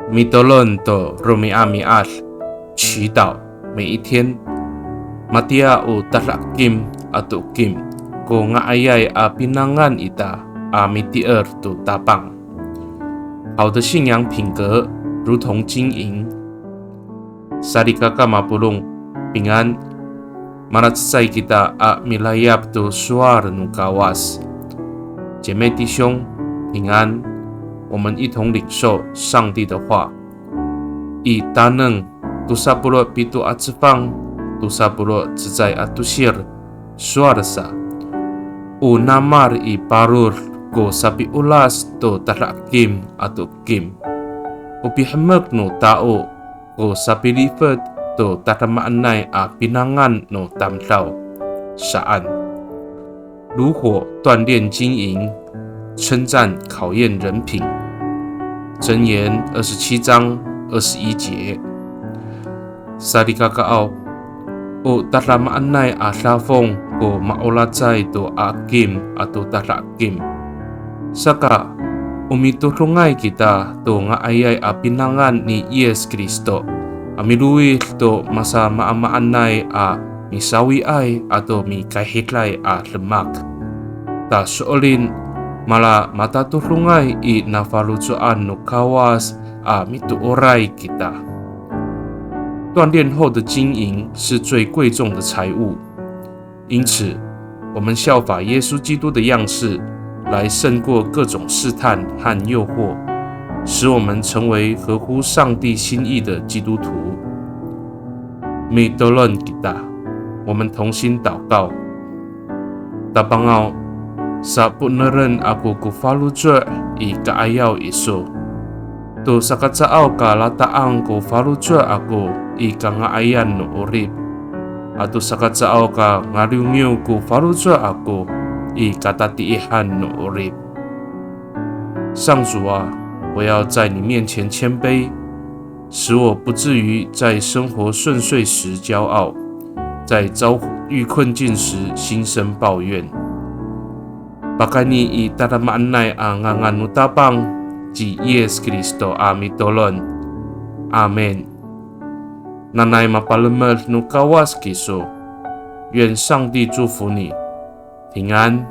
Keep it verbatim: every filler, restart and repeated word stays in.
Mitolon to romi'ami'ad, 祈祷每一天。Matiya o tadakim ato kim ko nga'ayay a pinangan ita a mitier to Tapang. 好的信仰品格如同金银。Salikaka mapolong, 平安。Malacecay kita a milayap to sowal no Kawas. 姐妹弟兄，平安。我们一同领受上帝的话。I Taneng tosa polo' pito a cefang, tosa polo' cecay a tosir, sowal sa. O namal i parod ko sapiolas to tadakim ato kim. O pihemek no tao ko sapilifet to tadamaanay a pinangan no tamdaw saan. 炉火锻炼金银，称赞考验人品。箴言二十七章二十一节。Salikakaaw, o tadamaanay a dafong ko maolacay to a kim ato tadakim. Saka, o mitodongay kita to nga'ayay a pinangan ni Yis Kristo a milowid to masamaamaanay a misawiay ato mikahiday a demak. Ta so'elin, mala matatodongay i nafaloco'an no Kawas a mitooray kita. 锻炼后的金银是最贵重的财物，因此，我们效法耶稣基督的样式，来胜过各种试探和诱惑，使我们成为合乎上帝心意的基督徒。Mitolon kita，我们同心祷告。Tapangaw, sapo'eneren ako ko faloco' i ka'ayaw iso. To saka caaw ka lata'ang ko faloco' ako i kanga'ayan no 'orip. Ato saka caaw ka ngaliwngiw ko faloco' ako i katatiihan no 'orip. 上主啊，我要在你面前谦卑，使我不至于在生活顺遂时骄傲，在遭遇困境时心生抱怨。Pakayni i tadamaanay a ngangan no Tapang ci Yis Kristo a mitolon. Amin. Nanay mapalemed no Kawas kiso. 愿上帝祝福你，平安。